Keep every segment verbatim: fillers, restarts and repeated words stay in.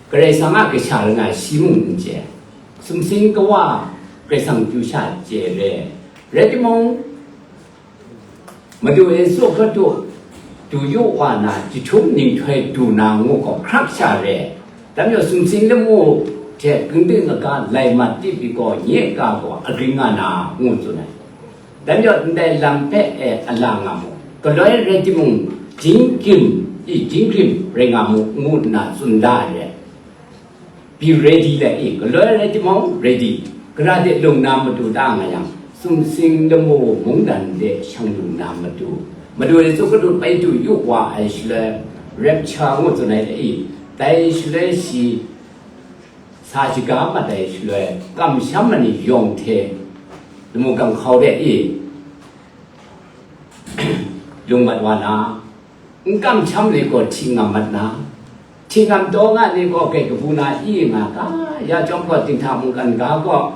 Karai Kasang a kasha rai nga ai shi mung n chye, sumsing kawa Karai Kasang chyu sha chye re. Rai timung, Madu Yesu Hkristu du yu wa na, jahtum nhtoi du na ngu gaw hkrak sha re. Dai majaw sumsing lamu hte kingding aga lai mat tip yu gaw, nye ga gaw agring nga na, ngu tsun ai. Dai majaw ndai lam hpe e ala nga mu, galoi rai timung, jingkrim, i jingkrim rai nga mu, ngu nna tsun da ai re. Be ready le i, galoi rai timung, ready. Gara de lung na matu ta nga yang, sumsing lamu mungdan de shang lu na matu, Madu Yesu Hkristu bai du yu wa ai shaloi, rapture ngu tsun ai le i, dai shaloi shi sa shaga mat ai shaloi, kamsham ma ni yawng hte lamu ganghkau de i, lung mat wa na, n kamsham ni gaw hti ngam mat na, hti ngam taw nga ni gaw grai kabu na i nga ga, ya chyawm gaw dinghta mungkan ga gaw,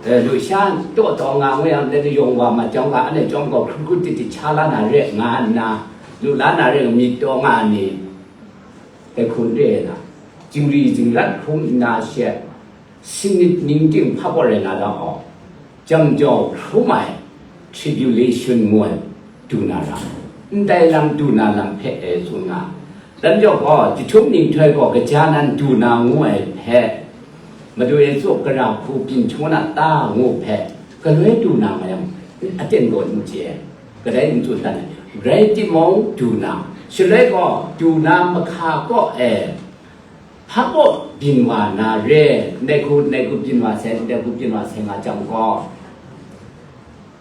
eh, lusha taw taw nga ngu yang, dai yawng wa mat jang ga, anhte chyawm gaw hkrit hkrit tit tit sha la na re nga nna, lu la na re myit taw nga ni, dai hkun re na, jingri jingrat hkrum nna she, sinit ning ting hpa gaw rai na da aw, jam jau hkrum ai tribulation ngu ai du na ra, ndai lam du na lam hpe e tsun nga. Dan jau gaw, jahtum nhtoi gaw kaja nan du na ngu ai hpe, Madu Yesu gara hku byin htung na ta ngu hpe, galoi du na nga yang, aten gaw n chye, kadai n tsun dan ai. Rai timung, du na, shaloi gaw, du na mahka kaw e, hpa kaw byin wa na re, ndai hku, ndai hku byin wa sai, ndai hku byin wa sai nga jang gaw,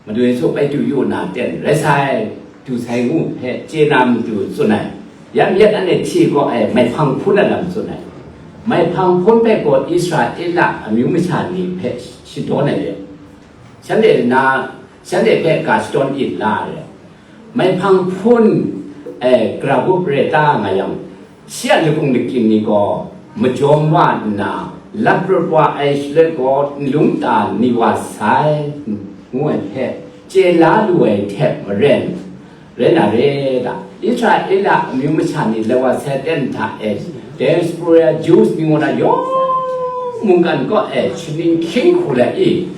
Madu Yesu bai du yu na ten rai sai, du sai ngu hpe chye na matu tsun ai. Yan yet anhte hti gaw ai, maihpang hpun ai lam tsun ai. Maihpang hpun hpe gaw Israela amyu masha ni hpe shadawn ai re. Shanhte na, shanhte hpe ga shadawn yin la ai re. Maihpang hpun, eh, gara gup re ta nga yang, shi a lakung lakyim ni gaw majawm wa nna, laprut wa ai shaloi gaw, nlung ta ni wa sai, ngu ai hpe, chye la lu ai hte maren, rai na re ta? Israela amyu masha ni lai wa sai ten hta e, diaspora Jews ni ngu na yawng mungkan kaw e, shaning hkying hku lai i,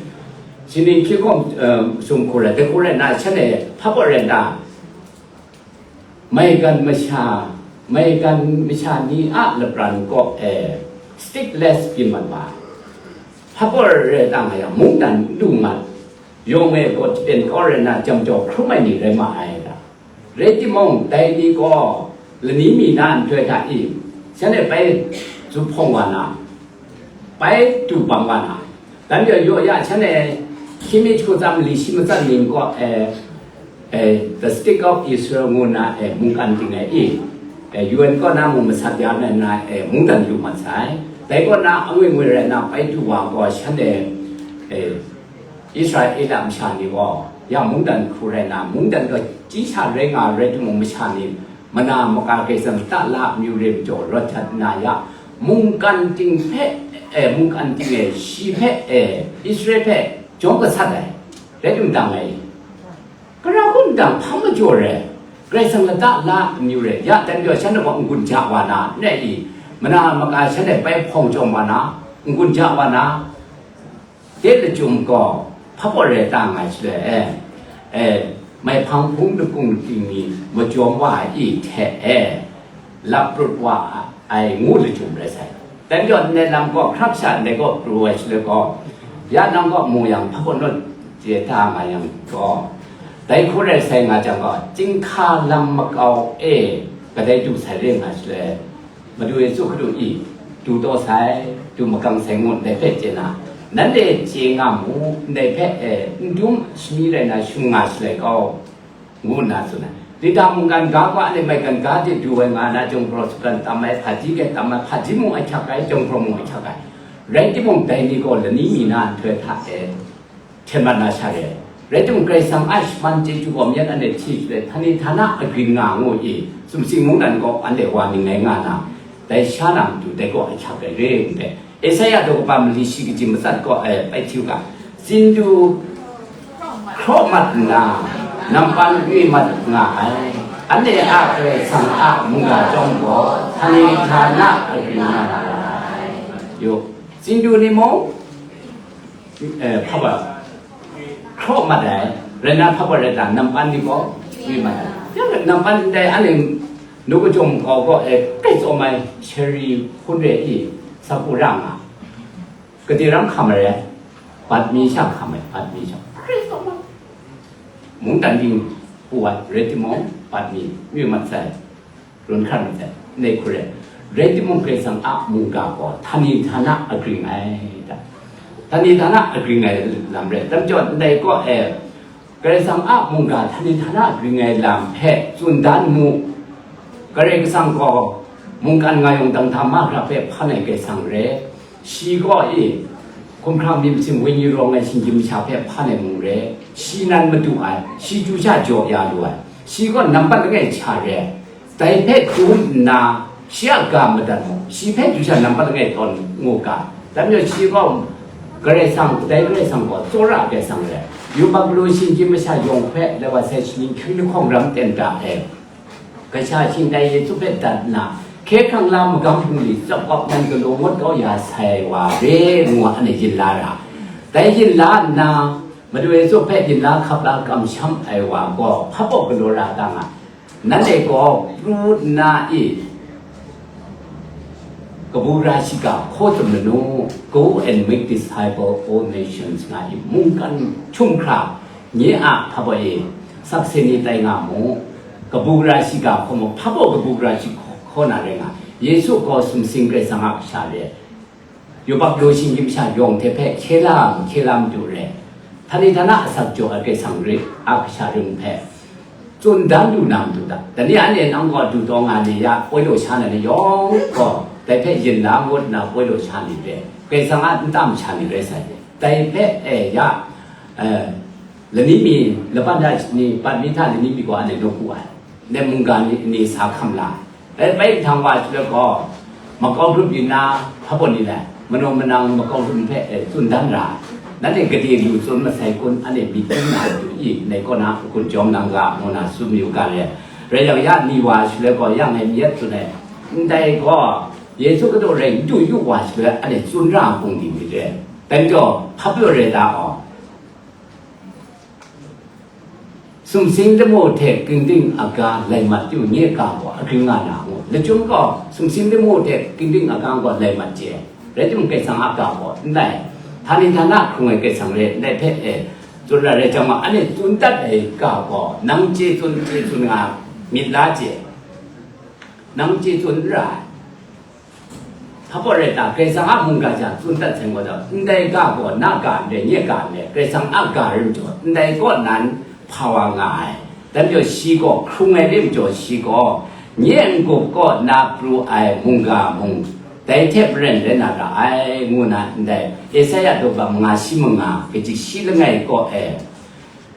shaning hkying hkawm, eh, sum hku rai, dai hku rai na, shanhte hpa kaw rai nta? Maigan masha, maigan masha ni a lapran kaw e stateless byin mat wa, hpa kaw rai ta nga yang, mungdan lu mat, yawng e gaw hten kau rai na, jam jau hkrum ai ni rai ma ai ta? Rai timung, dai ni gaw lani mi na nhtoi hta i, shanhte bai zuphpawng wa na, bai du bang wa na, dan yaw yaw ya shanhte hkying mi hku tsam li shi matsat ning gaw, eh, eh, The State of Israel ngu na, eh, mungkan ting ai i, eh, U N kaw na mung masat ya na, na, eh, mungdan lu mat sai. Dai kaw na angwi ngwi rai na bai du wa gaw shanhte, eh, Israela masha ni gaw, ya mungdan hku rai na, mungdan gaw chyi sha rai nga ai rai timung, masha ni mana maka Karai Kasang lata la amyu re majaw rawt jat nna ya, mungkan ting hpe, eh, mungkan ting e shi hpe, eh, Israel hpe jawm gasat ai, rai tim dang ai, gara hkum dang hpang majaw re, Karai Kasang lata la amyu re, ya dan gaw shanhte gaw n-gun ja wa na, n rai i, mana maka shanhte bai hpawng chyawm wa na, n-gun ja wa na, de lachyum gaw, hpa kaw rai ta nga ai shaloi e, e, maihpang hpung lakung ting ni majawm wa ai hte e, laprut wa ai ngu lachyum rai sai. Dai majaw ndai lam gaw hkrak sha ndai gaw pru ai shaloi gaw, ya nang gaw mu yang hpa kaw naw chye ta nga yang gaw, dai hku rai sai nga jang gaw, chyinghka lam makau e kadai du sai re nga shaloi, Madu Yesu Hkristu i, du taw sai, du magang sai ngu ndai hpe chye na, nanhte chye nga mu, ndai hpe, e, n dum shani rai na shung nga shalai kau, ngu nna tsun ai. Lida mungkan ga hpa, anhte maigan ga de du ai nga na, jawng hpraw sutgan tam ai, hpaji gai tam ai, hpaji mung ahkyak ai, jawng hpraw mung ahkyak ai. Rai timung, dai ni gaw lani mi na nhtoi hta e, hten mat na sha re. Rai timung, Karai Kasang a shaman chyeju gaw myen anhte hti shaloi, htani htana agrin nga ngu i, sumsing mungdan gaw anhte wa ning ngai nga na, dai sha na matu dai gaw ahkyak ai re, ngu ai. Esaia daw kaba mali shi kaji matsat gaw, eh, bai hti u ga, Sindu hkraw mat nna, nampan ngwi mat nga ai, anhte a Karai Kasang a mungga chyawm gaw, htani htana agrin nga na ra ai. Yo, Hindu ni mung, eh, hpa wa, hkraw mat ai, rai na hpa wa rai ta, nampan ni gaw, mi mat ai. Ya, nampan ndai, anhte, nu kachyawm kau gaw, eh, kai tsawm ai, cherry hpun re i, sakura nga. Gade ram hkam ai rai, bat mi sha hkam ai, bat mi sha. Mungdan ting pu ai, rai timung, bat mi, mi mat sai. Run hkran myit dai, ndai hku rai. Rai timung, Karai Kasang a mungga gaw, htani htana agring ai da. Htani htana agring ai lam rai. Tam jaw, ndai kaw e, Karai Kasang a mungga htani htana agring ai lam hpe tsun dan mu. Karai Kasang gaw, mungkan nga yawng dang hta mahkra hpe hpan ai Karai Kasang rai. Shi gaw e, hkumhkrang myit masin wenyi rawng ai shinggyim masha hpe hpan ai mung re, shi nan madu ai, shi chyu sha jaw ya lu ai, shi gaw nampat langai hta re, dai hpe dum nna, shi a ga madat mu, shi hpe chyu sha nampat langai tawn ngu ga, dan majaw shi gaw Karai Kasang, dai Karai Kasang gaw tsawra ai Karai Kasang re, yubak lu shinggyim masha yawng hpe, laiwa sai shaning hkying lahkawng ram ten da ai. Kasha shingtai Yesu hpe dat nna, hkye hkrang la magam bungli tsap wap nan galaw ngut kau ya sai wa re ngu anhte yin la ra. Dai yin la nna, Madu Yesu hpe yin la hkap la kamsham ai wa gaw hpabaw galaw ra ga nga. Nanhte gaw pru nna i, kabu gara shiga hkaw tsun lanu, "Go and make disciple all nations," nga i, mungkan htum hkra, nye a hpabaw e, sakse ni tai nga mu, kabu gara shiga hkaw mu, hpabaw kabu gara shi hkaw na rai nga, Yesu gaw sumsing Karai Kasang a kasha re, yubak lu shinggyim sha yawng hte hpe hkye la mu, hkye la madu re, htani htana asak jaw ai Karai Kasang re a kasha ring hpe, tsun dan lu na madu ta? Dai ni anhte nang gaw du taw nga ni ya, poi law sha na ni yawng gaw, dai hpe yin la ngut nna poi law sha ni re, Karai Kasang a nta masha ni rai sai. Dai hpe, e, ya, e, lani mi, laban da ni, bat mi hta lani mi gaw anhte nawku ai. Ndai mungga ni, ni sa hkam la ai. Dai bai nhtang wa ai shaloi gaw, makau hkrup yin na, hpa baw ni lai, manaw manang makau hkrup hpe, e, tsun dan ra ai. Nanhte gade lu tsun masai kun, anhte myit hkrum na matu i, ndai kaw na n-gun jawm nang ga, ngu na tsun mayu ga le. Rai yang, ya ni wa ai shaloi gaw, ya ngai myit tsun ai, ndai gaw, Yesu Hkristu rai n du yu wa ai shaloi, anhte tsun ra ai hpung di myit re. Dai majaw, hpa pyaw rai da aw. Sumsing lamu hte ginding aga lai mat yu, nye ga gaw agring nga na ngu. Lachyum gaw, sumsing lamu hte ginding aga gaw lai mat chye. Rai timung, Karai Kasang a ga gaw n lai. Htani htana hkrung ai Karai Kasang re, ndai hpe, e, tsun ra rai chyawm ma, anhte tsun dat ai ga gaw, nang chye tsun, chye tsun nga myit la chye. Nang chye tsun n ra ai. Hpa baw rai ta, Karai Kasang a mungga hta tsun dat sai gaw, ndai ga gaw na ga n re, nye ga n re, Karai Kasang a ga rai majaw, ndai kaw nan hpa wa nga ai. Dai majaw shi gaw hkrung ai re majaw, shi gaw nye n-gup kaw na pru ai mungga mung, dai hte maren rai na ra ai, ngu na ndai Esaia daw manga shi manga, kaji shi langai kaw e,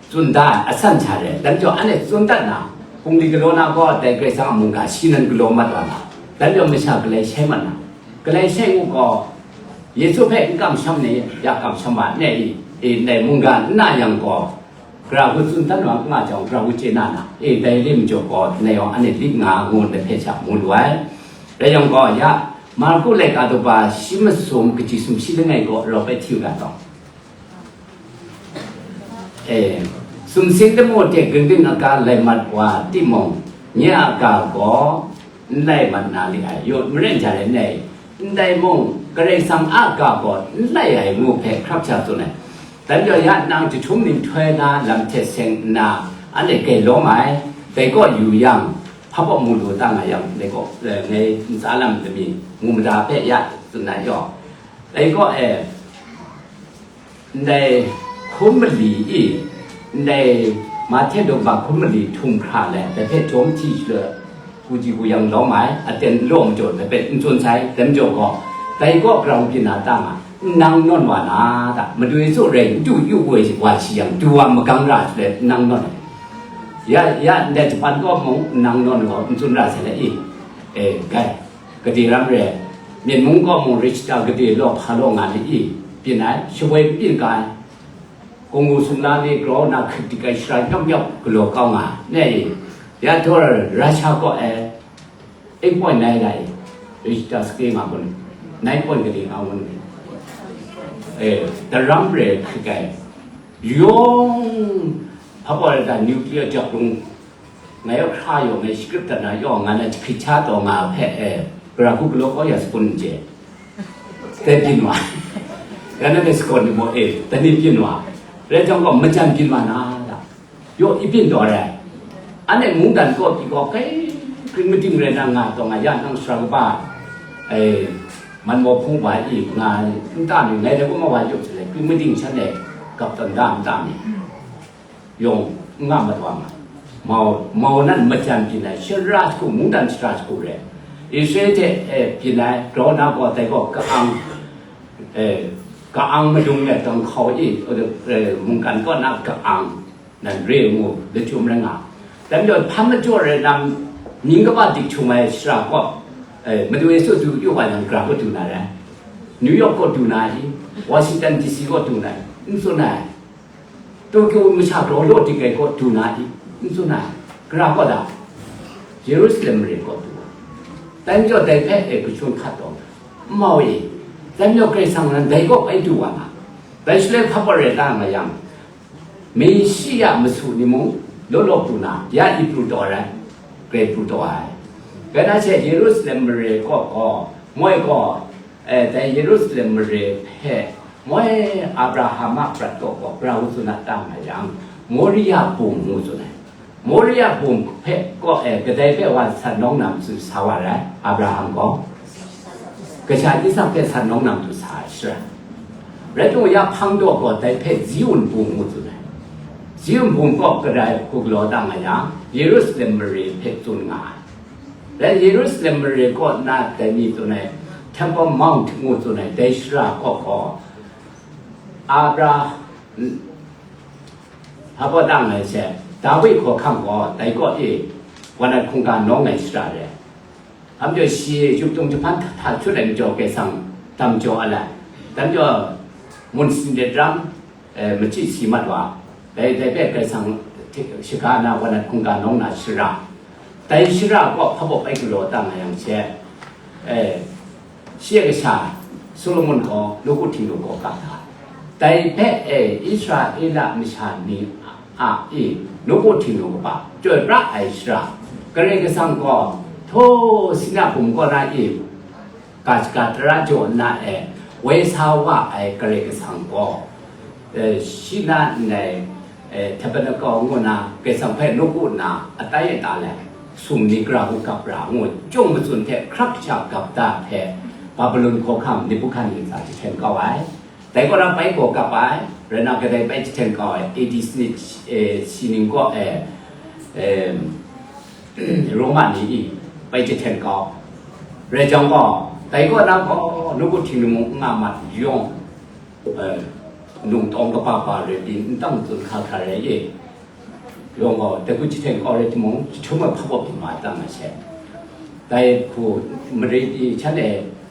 tsun da ai, asan hta re. Dai majaw, anhte tsun dat na, hpung di galaw na gaw, dai Karai Kasang a mungga shi nan galaw mat wa na. Dai majaw, masha galai shai mat na. Galai shai ngu gaw, Yesu hpe n kamsham ni, ya kamsham wa, ne i, e, ndai mungga n na yang gaw, gara hku tsun dan wa n nga jang, gara hku chye na na, e, dai lim jaw gaw, ndai yawng anhte lit nga, ngu ndai hpe sha mu lu ai. Rai yang gaw, ya, Marku laika daw shi masum kaji sumshi langai gaw, rau bai hti u ga taw. E, sumsing lamu hte ginding aga lai mat wa timung, nye a ga gaw n lai mat na li ai, yawt maren hta rai nna, ndai mung, Karai Kasang a ga gaw n lai ai ngu hpe hkrap sha tsun ai. Dai majaw ya nang jahtum nhtoi na lam hte seng nna, anhte gai lawm ai, dai kaw yu yang, hpa baw mu lu ta nga yang, dai kaw, e, ngai ntsa lam lami, mu mada hpe ya tsun na yaw. Dai kaw e, ndai hkum mali i, ndai Mahte daw hkum mali htum hkra let, dai hpe jawm hti shaloi, hku ji hku yang lawm ai, aten n law majaw, dai hpe n tsun sai, dai majaw gaw, dai kaw grau byin na ta nga, n nang nawn wa na ta, Madu Yesu rai n du yu wa shi yang, du wa magang ra shaloi, n nang nawn ai. Ya, ya, ndai Japan kaw mung, n nang nawn gaw, n tsun ra sai le i, e, gai. Gade ram re, Myen mung kaw mung Richter gade law hpa law nga ni i, byin ai, shawoi n byin ga ai. Kungwu sumla ni grau na hkrit dik ai shara nyawp nyawp galaw kau nga ai, ne i, ya htawr Russia kaw e, eight point nine ai, Richter scale nga kun. Nine point kadi nga ngun ni. Eh, daram re hkrit ai. Yawng, hpa gaw da nuclear jak lung, ngai yaw hkra yaw, ngai shakrit dat na yaw, nga na hkrit cha taw nga hpe, eh, gara hku galaw kau ya sakun n je. Dai byin wa. Ya na dai sakawt ni maw, eh, dai ni byin wa. Rai jang gaw, majan byin wa na la. Yaw, i byin taw rai. Anhte mungdan kaw pyi gaw, kai, kring mading rai na nga taw nga ya, nang sara kaba, eh, man maw hpung wa i nga, nta mi, ngai dai kaw ma wa yup se le, kring mading shan e, gap tawn da nta mi. Yawng, n nga mat wa nga. Mau, mau nan majan byin ai, shara shagu, mungdan shara shagu re. Israel hte, eh, byin ai, grau na gaw, dai gaw ka-ang, eh, ka-ang madung e, dang hkau i, eh, mungkan kaw na ka-ang, nan re ngu, lachyum rai nga. Dai majaw, hpan majaw rai lam, mying kaba dik htum ai shara kaw, eh, Madu Yesu du yu wa yang, gara kaw du na rai. New York kaw du na i, Washington D C kaw du na i, n tsun ai. Tokyo masha grau law dik ai kaw du na i, n tsun ai. Gara kaw da? Jerusalem mare kaw du ai. Dai majaw dai hpe e kachun hkat taw, n mau e, dai majaw Karai Kasang nan dai kaw bai du wa nga. Dai shaloi hpa gaw rai ta nga yang, Meshiya masu ni mung law law pru na, ya i pru taw ai, grai pru taw ai. Bai na she Yerusalem mare kaw gaw, moi gaw, eh, dai Yerusalem mare hpe, moi Abraham a prat kaw gaw, pra u tsun a ta nga yang, Moria bum ngu tsun ai. Moria bum hpe kaw, eh, kadai hpe wa san nawng na matsun sa wa rai, Abraham gaw. Kasha Isak hpe san nawng na matsun sa ai shara. Rai timung, ya hpang daw gaw dai hpe Ziun bum ngu tsun ai. Ziun bum kaw kadai hku galaw ta nga yang, Yerusalem mare hpe tsun nga ai. Rai, Yerusalem mare kaw na dai ni tsun ai, Temple Mount ngu tsun ai, dai shara kaw gaw, Abra, hpa gaw dang ai she, Dawi hkawhkam gaw dai kaw e, wa nat hkungga nawng ai shara re. Hpa majaw shi yup tung jahpan hta, hta shut ai majaw, Karai Kasang dam jaw a lai. Dai majaw, mun sin let ram, eh, machyi si mat wa. Dai, dai hpe Karai Kasang hte shaga na, wa nat hkungga nawng na shara. Dai shara kaw hpa baw bai galaw ta nga yang she, eh, shi a kasha Solomon gaw nawku htingnu kaw kap da. Dai hpe e Israela masha ni a e nawku htingnu kaba chyoi pra ai shara, Karai Kasang gaw, htaw Sina bum kaw na e, ga shaga tara jaw nna e, woi sa wa ai Karai Kasang gaw, eh, shi na ndai, eh, tabernacle ngu na, Karai Kasang hpe nawku nna atai ata let, sum ni gara hku gap ra ngu, chyung matsun hte hkrak sha gap da hpe, Babilon hkawhkam Nebuhkadneza jahten kau ai. Dai kaw na bai gaw gap ai, rai na kadai bai jahten kau ai, A D sanit, eh, shi ning kaw e, eh, Roma ni e bai jahten kau. Rai jang gaw, dai kaw na gaw, nawku htingnu mung n nga mat yawng, eh, nung tawng kaba ba rai pyi, n tang tsun hkra hkra rai e. Yawng gaw, dai hku jahten kau rai timung, jahtum ai hpa baw byin wa ai tam ai she. Dai hku mare pyi htan e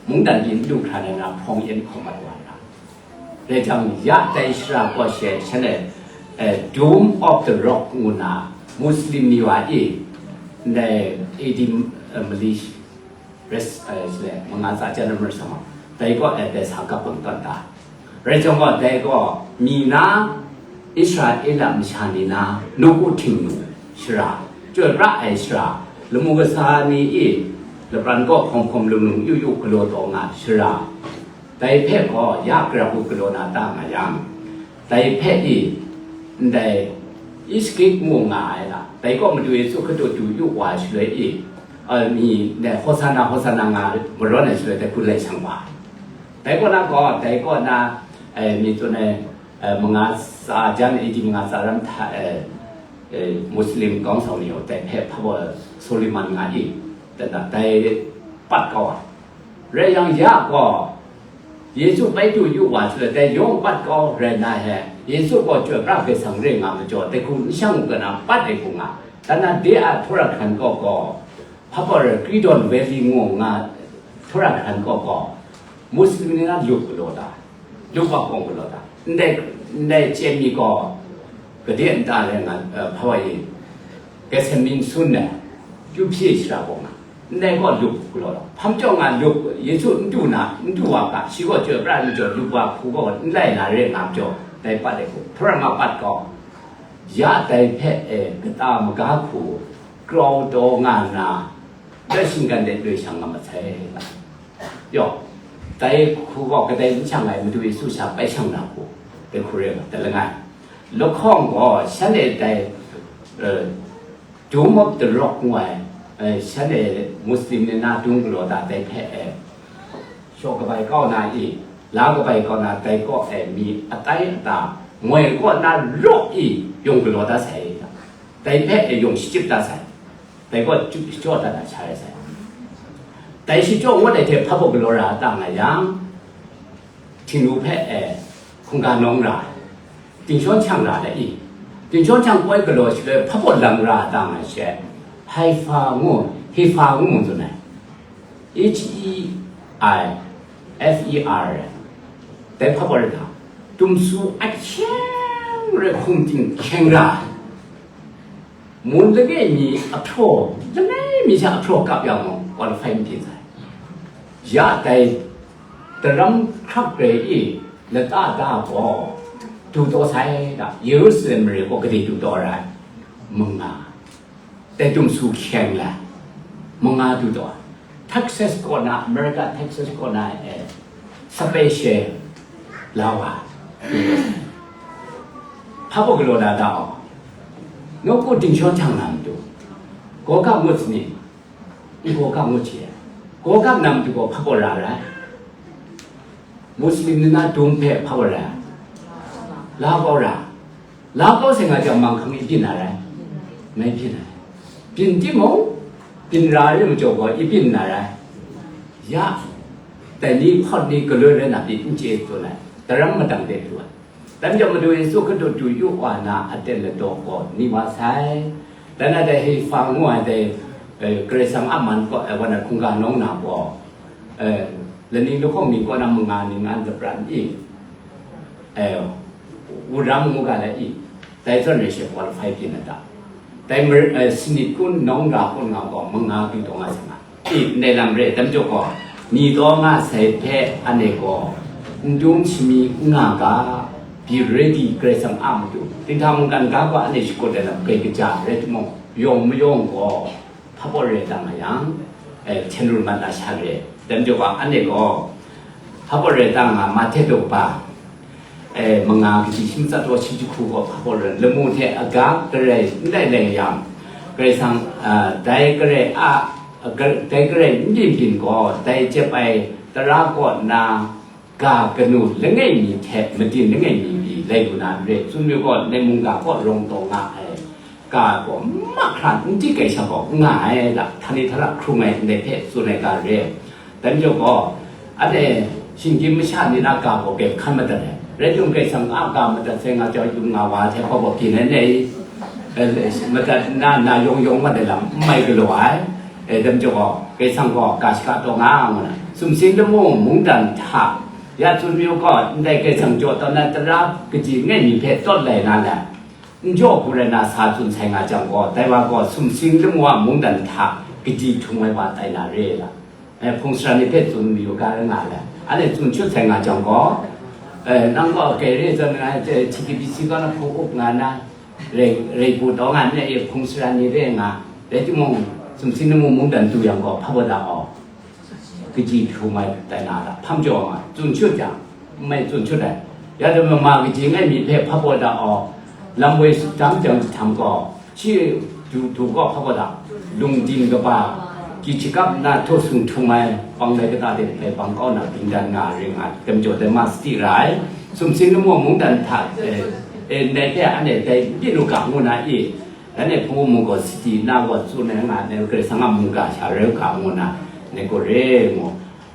mungdan pyi n lu hkra na, hprawng yan hkawm mat wa ai. Rai jang, ya dai shara kaw she shanhte, eh, Dome of the Rock ngu na, Muslim ni wa e, ndai A D, eh, mali res, eh, sile, manga tsa jan na mar sa ma, dai kaw, eh, dai sa kap bang tawn ta. Rai jang gaw, dai gaw, mi na, Israela masha ni na, nawku htingnu shara, chyoi pra ai shara, lamu kasa ni e, lapran kaw hkawm hkawm lung lung yu yu galaw taw nga shara, dai hpe gaw ya gara hku galaw na ta nga yang, dai hpe i, ndai Eastgate ngu nga ai la, dai kaw Madu Yesu hkadu du yu wa shaloi i, a, mi, ndai Hosana, Hosana nga marawn ai shaloi dai hku lai shang wa ai. Dai kaw na gaw, dai kaw na, e, mi tsun ai, e, manga tsa jan, A D manga tsa ram hta, e, e, Muslim kawng sau ni gaw dai hpe hpa baw Suleiman nga i, dai, dai pat kau ai. Rai yang, ya gaw, Yesu bai du yu wa shaloi, dai yawng pat kau rai na he, Yesu gaw chyoi pra Karai Kasang re nga majaw, dai hku n shang u ga na, pat ai hku nga. Dan na de a htaw ra hkran kaw gaw, hpa baw rai Kidron Valley ngu nga htaw ra hkran kaw gaw, Muslim ni na lup galaw ta, lup wa hkawng galaw ta, ndai, ndai chye mi gaw, gade nta rai nga, eh, hpa wa e, Gethsemane sun ai, kyu hpye shara gaw nga. Ndai gaw lup galaw law, hpang chyawm nga lup, Yesu n du na, n du wa ga, shi gaw chyoi pra ai majaw, lup wa hku gaw n lai na re nga majaw, dai pat ai hku, hpara ma pat gaw, ya dai hpe e kata maga hku grau taw nga nna, dai shinggan de loi shang nga masai. Yaw, dai hku gaw kadai n shang ai Madu Yesu sha bai shang na hku, dai hku re nga, dai langai. Lahkawng gaw shanhte dai, eh, Dome of the Rock ngu ai, eh, shanhte Muslim ni na dung galaw da dai hpe, eh, shaw kabai kau na i, la kabai kau na dai kaw e mi atai ata, ngoi kaw na raw i, yawng galaw da sai. Dai hpe e yawng shachyip da sai. Dai kaw chyup shachyaw dat na sha rai sai. Dai shachyaw ngut ai hte hpa baw galaw ra a ta nga yang, Htingnu hpe e hkungga nawng ra ai, Dingshawng Chyang ra ai i, Dingshawng Chyang poi galaw shaloi hpa baw lang ra a ta nga she, Haifa ngu, Heifer ngu tsun ai, H E I F E R, dai hpa baw rai hta, tumsu ahkyeng rai hkum ting hkyeng ra ai, mun langai mi ahpraw, langai mi hta ahpraw kap yang gaw qualify n byin sai. Ya dai daram hkrak rai i lata da gaw du taw sai da, Yerusalem mare gaw gade du taw ai? Manga. Dai tumsu hkyeng la, manga du taw ai. Texas kaw na, America Texas kaw na e, special la wa. Hpa baw galaw da da aw. Nawku Dingshawng Chyang na matu, gaw ga ngut sani, n gaw ga ngut hte, gaw ga na matu gaw hpa baw ra rai? Muslim ni na dung hpe hpa baw ra ai? La kau ra. La kau sai nga jang, manghkang i byin na rai? Mai byin ai. Byin timung, byin ra ai majaw gaw, i byin na rai? Ya, dai ni hpawt ni galoi rai na pyi n chye tsun ai, daram madang de du ai. Dai majaw Madu Yesu Hkristu du yu wa na aten ladaw gaw ni wa sai. Dai na dai Heifer ngu ai dai, eh, Karai Kasang a man kaw, eh, wa na hkungga nawng na gaw, eh, laning lahkawng mying kaw na manga ning an lapran i, eh, wunram ngu ga lai i, dai zawn rai she qualify byin na ta? Dai mar-, eh, sanit kun, nawng ra kun nga gaw manga du taw nga sai nga. I, ndai lam re, dai majaw gaw, ni taw nga sai hpe anhte gaw, n dung shami n nga ga, be ready, Karai Kasang a matu, dinghta mungkan ga gaw anhte shakut ai lam grai kaja rai timung, yawng mayawng gaw, hpa baw rai da nga yang, eh, hten run mat na sha re. Dai majaw gaw, anhte gaw, hpa baw rai da nga, Mahte daw kaba, eh, manga kaji shi matsat daw shi jahku gaw hpa baw rai, lamu hte aga garai n lai lai yang, Karai Kasang, ah, dai garai a, ga-, dai garai n byin byin gaw, dai jep ai tara kaw na ga kanu langai mi hte madin langai mi pyi lai lu na n re, tsun mayu gaw, ndai mungga kaw rawng taw nga ai ga gaw mahkra n dik ai sha gaw n nga ai, la, htani htara hkrung ai ndai hpe tsun ai ga re. Dai majaw gaw, anhte shinggyim masha ni na ga gaw grai hkan madat ai. Rai timung, Karai Kasang a ga madat sai nga jang, yum nga wa hte hpa baw byin ai, eh, madat nna, na yawng yawng mat ai lam n mai galaw ai. Eh, dai majaw gaw, Karai Kasang gaw ga shaka taw nga, ngu na, sumsing lamu mungdan hta, ya tsun mayu gaw, ndai Karai Kasang jaw tawn ai tara kaji langai mi hpe tawt lai na le, n jaw hku rai na sa tsun sai nga jang gaw, dai wa gaw sumsing lamu a mungdan hta kaji htung ai wa tai na re la. Eh, hpung sara ni hpe tsun mayu ga rai nga le, anhte tsun shut sai nga jang gaw, eh, nang gaw grai re zawn nga, eh, T K B C kaw na hpung up nga na, rai, rai pu taw nga n re, hpung sara ni re nga, rai timung, sumsing lamu mungdan du yang gaw, hpa baw da aw. Kaji hpung ai tai na da, hpang jaw nga, tsun shut jang, n mai tsun shut ai. Ya dai mama kaji langai mi hpe hpa baw da aw, lam woi dam jang jahtam gaw, shi du, du gaw hpa baw da, lungdin kaba, ji shakap nna htaw sung htung ai, bang lai kata de hpe bang kau na, bingdan nga ring ai, dai majaw dai ma sadi ra ai, sumsing lamu mungdan hta, eh, eh, ndai hte anhte dai n byin u ga ngu na i, Anhte hpung mung gaw sadi na gaw tsun ai nga, ngai Karai Kasang a mungga sha rai u ga ngu na, ngai gaw re ngu.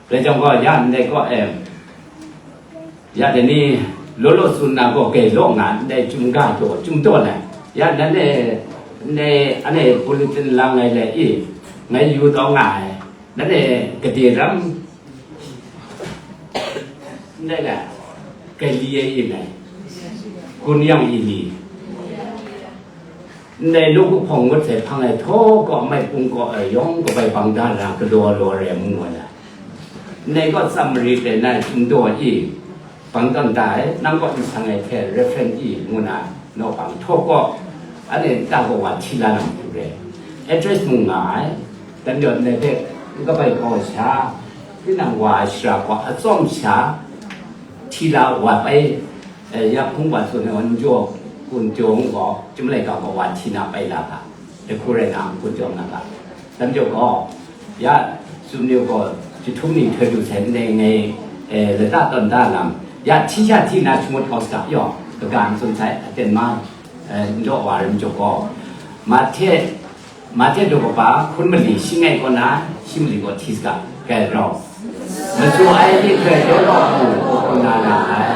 Rai jang gaw, ya ndai gaw, em, ya dai ni, law law tsun na gaw, grai law nga, ndai chyum ga daw, chyum daw lai. Ya nanhte, ndai, anhte bulletin lang ai le i, ngai yu taw nga ai. Nanhte gade ram, ndai la, gali ai i nai, gun yang i ni. Ndai lu kahpawng ngut hte hpang ai htaw kaw, mai pung kaw ai yawng kabai bang da ra, galaw law re mu ai la. Ndai kaw tsam marit re na, ndaw i, bang tawn da ai, nang kaw n sang ai hte reference i ngu na, naw bang htaw kaw, anhte nta kaw wa hti la na matu re. Address mung nga ai, dan yawt ndai hpe n kabai kaw sha, tinang wa ai shara kaw atsawm sha, hti la wa bai, eh, ya hpung wa tsun ai wa n jaw, kun jaw ngu gaw, chyum laika gaw wa hti na bai la ga, dahku rai na, kun jaw na ga. Dan jaw gaw, ya, tsun ni gaw, jahtum ni htoi du sai ndai ngai, eh, lata tawn da lam, ya, hti sha hti na shamut hkau saga yaw, kaga n tsun sai, aten ma, eh, n jaw wa rim jaw gaw, Mahte, Mahte daw kaba hkun mali shi ngai kaw na, shi mali gaw hti saga, kai rau. Matsu ai myit hpe law law mu, kaw na ra ai.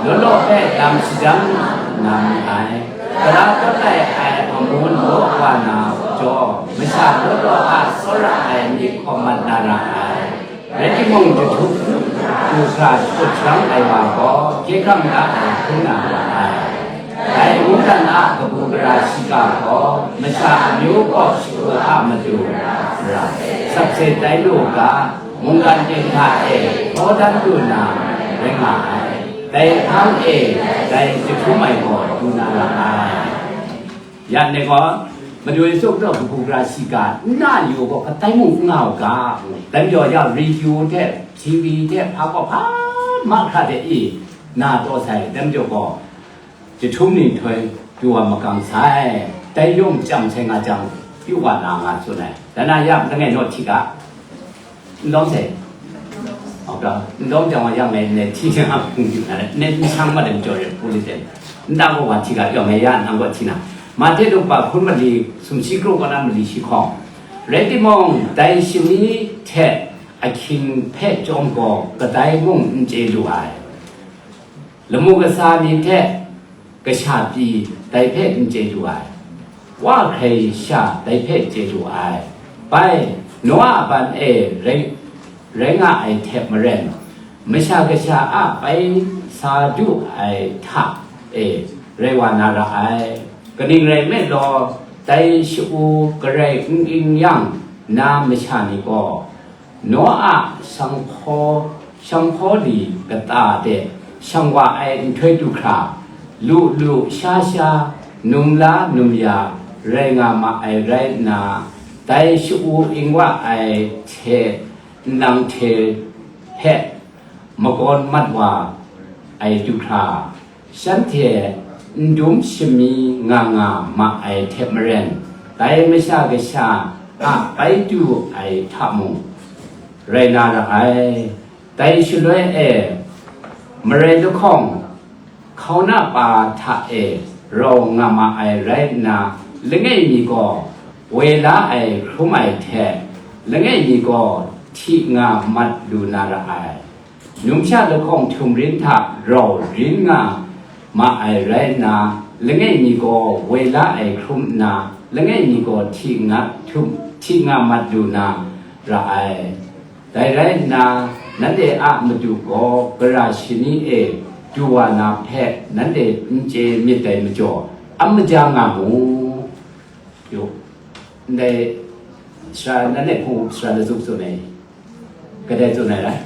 Law law hpe lam shadang na mi ai. Tara kawt ai ai amun law wa na jaw, masha law law a tsawra ai myit hkawm mat na ra ai. Rai timung, jahtum du hkra shakut sharang ai wa gaw, hkye hkrang da ai hkrum na ra ai. Dai mungdan a kabu gara shiga gaw, masha amyu kaw shagu a matu ra, sakse tai lu ga, mungkan ting hta e hkaw dan lu na rai nga ai. Dai hpang e, dai jahtum ai gaw du na ra ai. Ya ndai gaw, Madu Yesu gaw kabu gara shiga n na yu gaw, kadai mung n nga u ga, dan jaw ya, radio hte, T V hte, hpa gaw hpa mahkra de i, na taw sai, dan jaw gaw, jahtum ni nhtoi du wa makang sai, dai yawng chyam sai nga jang, pyu wa na nga tsun ai. Dan na ya, langai naw hti ga, n lawm sai. Hkau ga, n lawm jang wa yang ngai, nai hti na hpung yu na, nai n shang mat ai majaw re, pu li ten. Nta gaw wa hti ga, yawng ngai ya, nang gaw hti na. Mahte daw kaba hkun mali, sumshi kru kaw na mali shi hkawng. Rai timung, dai shani hte ahkying hpe chyawm gaw, kadai mung n chye lu ai. Lamu kasa ni hte kasha pyi dai hpe n chye lu ai, wa hkrai sha dai hpe chye lu ai. Bai, Noa a ban e rai, rai nga ai hte maren, Masha Kasha a bai sa du ai hta e rai wa na ra ai. Kaning rai nme law, dai sha-u garai n ging yang na masha ni gaw, Noa a shanghpaw, shanghpaw li kata de shang wa ai nhtoi du hkra, lu lu sha sha, num la num ya rai nga ma ai rai nna, dai sha-u ing wa ai hte nlang hte hpe magawn mat wa ai du hkra, shanhte n dum shami nga nga ma ai hte maren, dai Masha Kasha a bai du ai hta mung rai na ra ai. Dai shaloi e, marai lahkawng hkauna pa hta e rau nga ma ai rai nna, langai mi gaw woi la ai hkrum ai hte, langai mi gaw hti nga mat lu na ra ai. Numsha lahkawng htum rin hta rau rin nga ma ai rai nna, langai mi gaw woi la ai hkrum nna, langai mi gaw hti nga, htum, hti nga mat lu na ra ai. Dai rai nna, nanhte a matu gaw gara shani e du wa na hpe nanhte n chye myit dai majaw, a maja nga mu. Yu, ndai sara, nanhte hpung sara lazuk tsun ai, kadai tsun ai rai?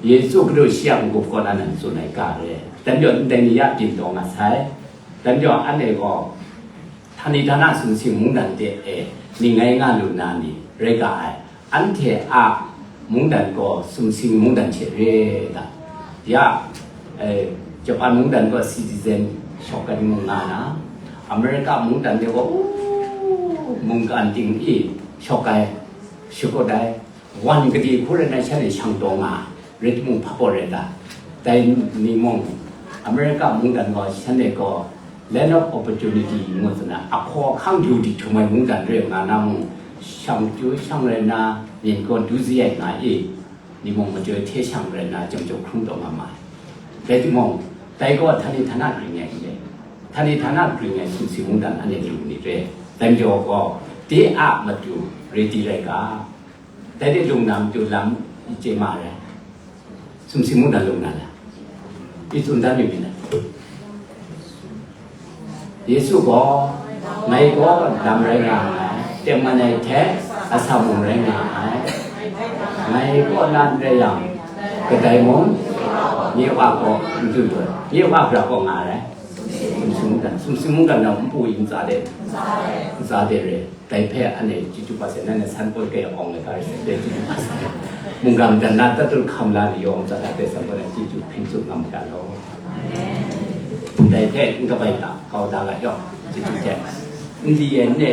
Yesu Hkristu shi a n-gup kaw na nan tsun ai ga re. Dan jaw, ndai ni ya byin taw nga sai. Dan jaw, anhte gaw, htani htana sumsing mungdan de e, ning ngai nga lu na ni rai ga ai. Anhte a mungdan gaw sumsing mungdan hte re ai ta? Ya, eh, Japan mungdan gaw citizen shawk ai mung nga na, America mungdan de gaw, u, mungkan ting i shawk ai, shakut ai, wan kadi hku rai na shanhte shang taw nga, rai timung hpa gaw rai ta? Dai ni mung, America mungdan gaw shanhte gaw land of opportunity ngu tsun ai, ahkaw ahkang du di htum ai mungdan re nga na mung, shang chyu shang rai na, myen kaw du zi ai nga i, ni mung majoi hte shang rai na, jam jau hkrung taw nga ma ai. Rai timung, dai gaw htani htana gring ai n re. Htani htana gring ai sumsing mungdan anhte lu ni re. Dai majaw gaw, de a matu ready rai ga. Dai de lung na matu lam i chye ma ai. Sumsing mungdan lung na la? I tsun dan mi mi na? Yesu gaw Ngai gaw lam rai nga nngai, tengman ai hte asak mung rai nga ai. Ngai kaw na n rai yang, kadai mung nye Wa kaw n dun dun, nye Wa bra kaw nga ai. Sumsing mungkan, sumsing mungkan na npu i ntsa de, ntsa de re. Dai hpe anhte chyeju hpa se, nanhte san poi kaya awng ai ga re se, dai chyeju hpa se. Mungkan dan na tatul hkam la ni yawng ntsa da hpe san poi na chyeju hpring tsun ngam ga law. Dai hpe n kabai ta, kau da ga yawng, chyeju hte. N di e, n e,